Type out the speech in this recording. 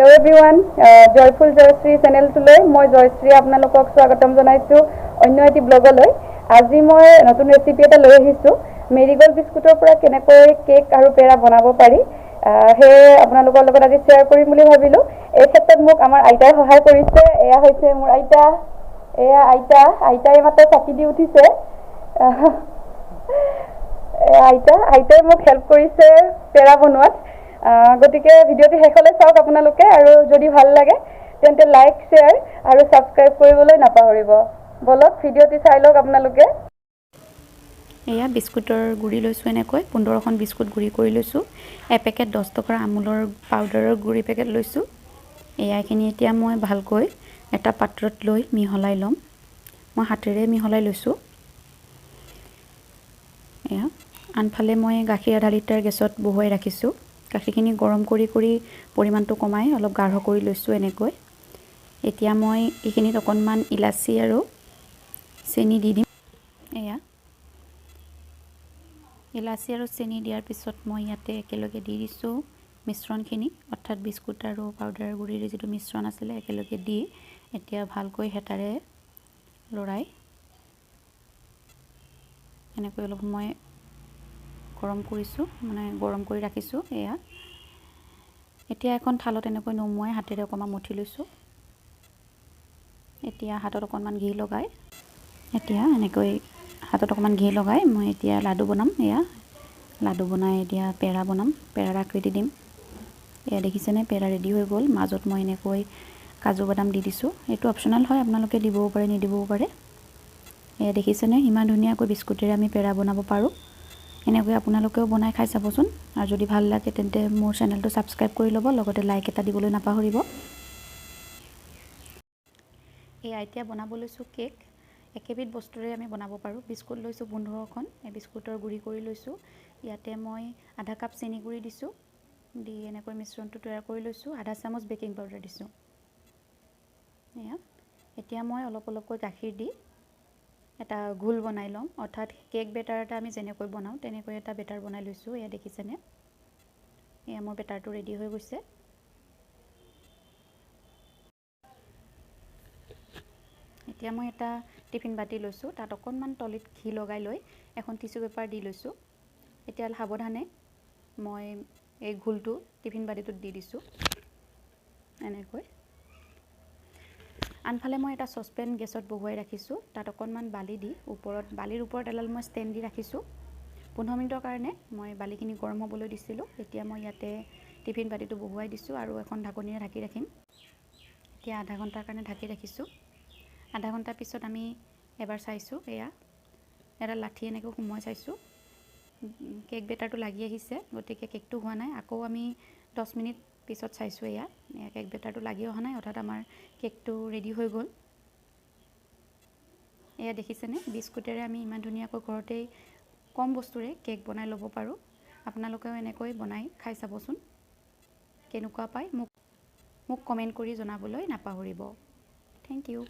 Hello' everyone, joyful Jayashree চেনেলটোলৈ মই জয়শ্ৰী আপোনালোকক স্বাগতম জনাইছোঁ অন্য এটি ব্লগলৈ। আজি মই নতুন ৰেচিপি এটা লৈ আহিছোঁ, মেৰিগ'ল্ড বিস্কুটৰ পৰা কেনেকৈ কেক আৰু পেৰা বনাব পাৰি, সেয়ে আপোনালোকৰ লগত আজি শ্বেয়াৰ কৰিম বুলি ভাবিলোঁ। এই ক্ষেত্ৰত মোক আমাৰ আইতাই সহায় কৰিছে। এয়া হৈছে মোৰ আইতা, এয়া আইতা। আইতাই মাত্ৰ চাকি দি উঠিছে। এয়া আইতা, আইতাই মোক হেল্প কৰিছে পেৰা বনোৱাত। গতিকে ভিডিঅ'টো শেষলৈ চাওক আপোনালোকে, আৰু যদি ভাল লাগে তেন্তে লাইক, শ্বেয়াৰ আৰু ছাবস্ক্ৰাইব কৰিবলৈ নাপাহৰিব। ব'লক, ভিডিঅ'টি চাই লওক আপোনালোকে। এয়া বিস্কুটৰ গুড়ি লৈছোঁ, এনেকৈ 15খন বিস্কুট গুড়ি কৰি লৈছোঁ। এপেকেট 10 টকাৰ আমুলৰ পাউডাৰৰ গুড়ি পেকেট লৈছোঁ। এয়াখিনি এতিয়া মই ভালকৈ এটা পাত্ৰত লৈ মিহলাই ল'ম। মই হাতেৰে মিহলাই লৈছোঁ। এয়া আনফালে মই গাখীৰ আধা লিটাৰ গেছত বহুৱাই ৰাখিছোঁ। গাখীৰখিনি গৰম কৰি কৰি পৰিমাণটো কমাই অলপ গাঢ় কৰি লৈছোঁ এনেকৈ। এতিয়া মই এইখিনিত অকণমান ইলাচি আৰু চেনি দি দিম। এয়া ইলাচি আৰু চেনি দিয়াৰ পিছত মই ইয়াতে একেলগে দি দিছোঁ মিশ্ৰণখিনি, অৰ্থাৎ বিস্কুট আৰু পাউডাৰ গুড়িৰ যিটো মিশ্ৰণ আছিলে একেলগে দি এতিয়া ভালকৈ হেতাৰে লৰাই এনেকৈ অলপ সময় গৰম কৰিছোঁ, মানে গৰম কৰি ৰাখিছোঁ। এয়া এতিয়া এখন থালত এনেকৈ নমুৱাই হাতেৰে অকণমান মঠি লৈছোঁ। এতিয়া হাতত অকণমান ঘি লগাই, এতিয়া এনেকৈ হাতত অকণমান ঘি লগাই মই এতিয়া লাডু বনাম। এয়া লাডু বনাই এতিয়া পেৰা বনাম, পেৰাৰ আকৃতি দিম। এয়া দেখিছেনে, পেৰা ৰেডি হৈ গ'ল। মাজত মই এনেকৈ কাজু বাদাম দি দিছোঁ। এইটো অপশ্যনেল হয়, আপোনালোকে দিবও পাৰে, নিদিবও পাৰে। এয়া দেখিছেনে, ইমান ধুনীয়াকৈ বিস্কুটেৰে আমি পেৰা বনাব পাৰোঁ। এনেকৈ আপোনালোকেও বনাই খাই চাবচোন, আৰু যদি ভাল লাগে তেন্তে মোৰ চেনেলটো ছাবস্ক্ৰাইব কৰি ল'ব, লগতে লাইক এটা দিবলৈ নাপাহৰিব। এয়া এতিয়া বনাব লৈছোঁ কেক। একেবিধ বস্তুৰে আমি বনাব পাৰোঁ। বিস্কুট লৈছোঁ 15খন, এই বিস্কুটৰ গুড়ি কৰি লৈছোঁ। ইয়াতে মই আধা কাপ চেনি গুড়ি দিছোঁ, দি এনেকৈ মিশ্ৰণটো তৈয়াৰ কৰি লৈছোঁ। আধা চামুচ বেকিং পাউডাৰ দিছোঁ। এয়া এতিয়া মই অলপ অলপকৈ গাখীৰ দি এটা ঘোল বনাই ল'ম, অৰ্থাৎ কেক বেটাৰ এটা আমি যেনেকৈ বনাওঁ তেনেকৈ এটা বেটাৰ বনাই লৈছোঁ। এয়া দেখিছেনে, এয়া মোৰ বেটাৰটো ৰেডি হৈ গৈছে। এতিয়া মই এটা টিফিন বাতি লৈছোঁ, তাত অকণমান তলিত ঘি লগাই লৈ এখন টিচু পেপাৰ দি লৈছোঁ। এতিয়া সাৱধানে মই এই ঘোলটো টিফিন বাতিটোত দি দিছোঁ এনেকৈ। আনফালে মই এটা চচপেন গেছত বহুৱাই ৰাখিছোঁ, তাত অকণমান বালি দি ওপৰত, বালিৰ ওপৰত এডাল মই ষ্টেণ্ড দি ৰাখিছোঁ। 15 মিনিটৰ কাৰণে মই বালিখিনি গৰম হ'বলৈ দিছিলোঁ। এতিয়া মই ইয়াতে টিফিন বাতিটো বহুৱাই দিছোঁ আৰু এখন ঢাকনিৰে ঢাকি ৰাখিম। এতিয়া আধা ঘণ্টাৰ কাৰণে ঢাকি ৰাখিছোঁ। আধা ঘণ্টাৰ পিছত আমি এবাৰ চাইছোঁ, এয়া এডাল লাঠি এনেকৈ সোমোৱাই চাইছোঁ, কেক বেটাৰটো লাগি আহিছে, গতিকে কেকটো হোৱা নাই। আকৌ আমি 10 মিনিট পিছত চাইছোঁ, এয়া কেক বেটাৰটো লাগি অহা নাই, অৰ্থাৎ আমাৰ কেকটো ৰেডি হৈ গ'ল। এয়া দেখিছেনে, বিস্কুটেৰে আমি ইমান ধুনীয়াকৈ ঘৰতেই কম বস্তুৰে কেক বনাই ল'ব পাৰোঁ। আপোনালোকেও এনেকৈ বনাই খাই চাবচোন, কেনেকুৱা পায় মোক কমেণ্ট কৰি জনাবলৈ নাপাহৰিব। Thank U.